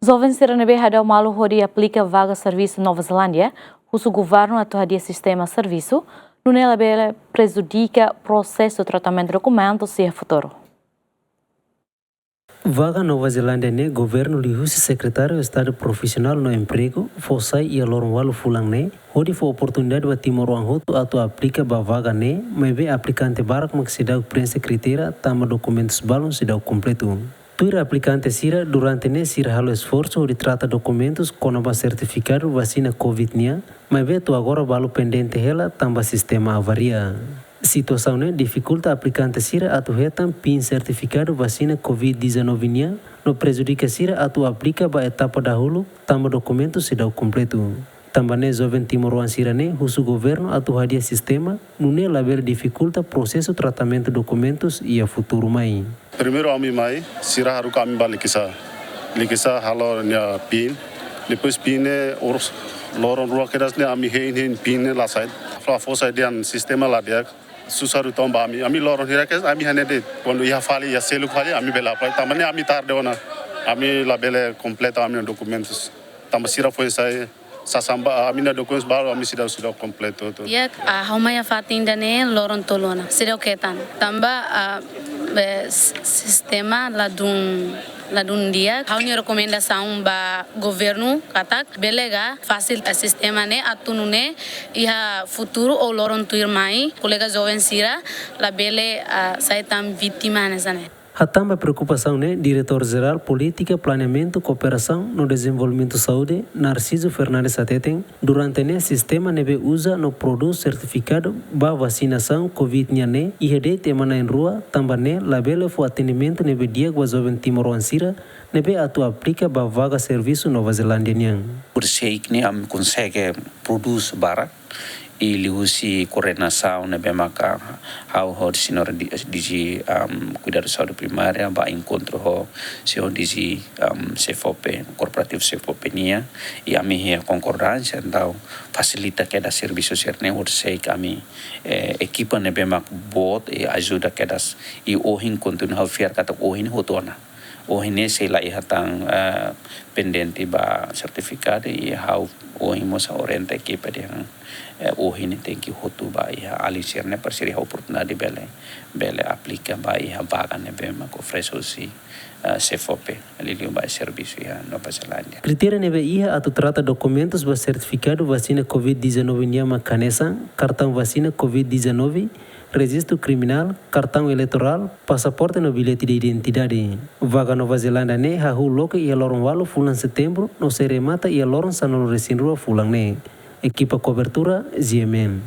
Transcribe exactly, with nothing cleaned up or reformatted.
Joven sira ne'ebé hadau malu hodi aplika vaga servisu Nova Zelándia, husu governu atu hadi'a sistema servisu, nune'e labele prejudika prosesu tratamentu dokumentus iha futuru. Vaga Nova Zelándia ne'e governu liuhusi Sekretáriu Estadu Profisionál no Empregu fó sai iha loron ualu fulan ne'e, hodi fó oportunidade ba timoroan hotu atu aplika ba vaga ne'e, maibé aplikante barak mak seidauk preenxe kritéria tanba dokumentus balun seidauk kompletu. Tuir aplikante sira durante ne'e sira halo esforsu hodi trata dokumentus kona-ba sertifikadu vasina covid nian, maibé to'o agora balu pendente hela tanba sistema avaria. Situasaun ne'e difikulta aplikante sira atu hetan pin sertifikadu vasina covid dezanove nian, no prejudika sira atu aplika ba etapa dahuluk tanba dokumentus seidauk kompletu. Tanba ne'e joven timoroan sira ne'e husu governu atu hadi'a sistema, nune'e labele difikulta prosesu tratamentu dokumentus iha futuru mai. Primeiru ami mai, sira haruka ami ba Likisá. Likisá halo nia pin. Depois pin ne'e urus loron rua kedas ne'e ami hein hein pin ne'e la sai. Fla fó sai dehan sistema la di'ak. Susar utom ba ami. Ami loron hira kedas ami hanesan de'it. Kuandu iha fali, iha seluk fali, ami bele apply. Tanba ne'e ami tarde ona. Ami labele kompleta ami dokumentus. Tanba sira foin sai sasán ba, ami-nia dokumentus balu ami seidauk, seidauk kompletu hotu. Di'ak, ah, ha'u mai iha fatin ida-ne'e loron tolu ona. Seidauk hetan. Tanba, ah, be, s-, sistema ladún, ladún di'ak. Ha'u-nia rekomendasaun ba governu katak bele ga fasil, ah, sistema ne'e atu nune'e iha futuru ou loron tuirmai kolega joven sira labele, ah, sai tan vítima hanesan ne'e. Hatán ba preokupasaun ne'e, Diretór Jerál Polítika, Planeamentu, Kooperasaun no Dezenvolvimentu Saúde, Narciso Fernandes hateten, durante ne'e sistema ne'ebé uza no prodús sertifikadu ba vasinasaun covid nian ne'e iha de'it ema na'in-rua, tanba ne'e labele fó atendimentu ne'ebé di'ak ba joven timoroan sira ne'ebé atu aplika ba vaga servisu Nova Zelándia nian. Horiseik ne'e ami konsege prodús barak, i liuhusi koordenasaun ne'ebé maka ha'u ho señór D-, D G, um, Kuidadu Saúde Primária, ba enkontru ho señór D G, um, SEFOPE, Korporativu SEFOPE nian, i ami iha konkordánsia, entaun fasilita kedas servisu sira-ne'e horiseik ami, eh, ekipa ne'ebé mak boot, i ajuda kedas, i ohin kontinua ha'u fiar katak ohin hotu ona. Ohin ne'e sei la iha tan, eh, pendente ba sertifikadu i ha'u ohin mós orienta ekipa dehan, eh, ohin ne'e tenke hotu ba iha alin sira-ne'e para sira iha oportunidade bele, bele aplika ba iha vaga ne'ebé mak oferese husi, eh, SEFOPE, liuliu ba servisu iha Nova Zelándia. Kritéria ne'ebé iha atu trata dokumentus ba sertifikadu vasina covid dezanove nian mak hanesan kartaun vasina covid dezanove, rejistu kriminál, kartaun eleitorál, pasaporte no billete de identidade. Vaga Nova Zelándia ne'e hahú loke iha loron ualu fulan Setembru no sei remata iha loron sanulu-resin-rua fulan ne'e. Ekipa kobertura, G M N.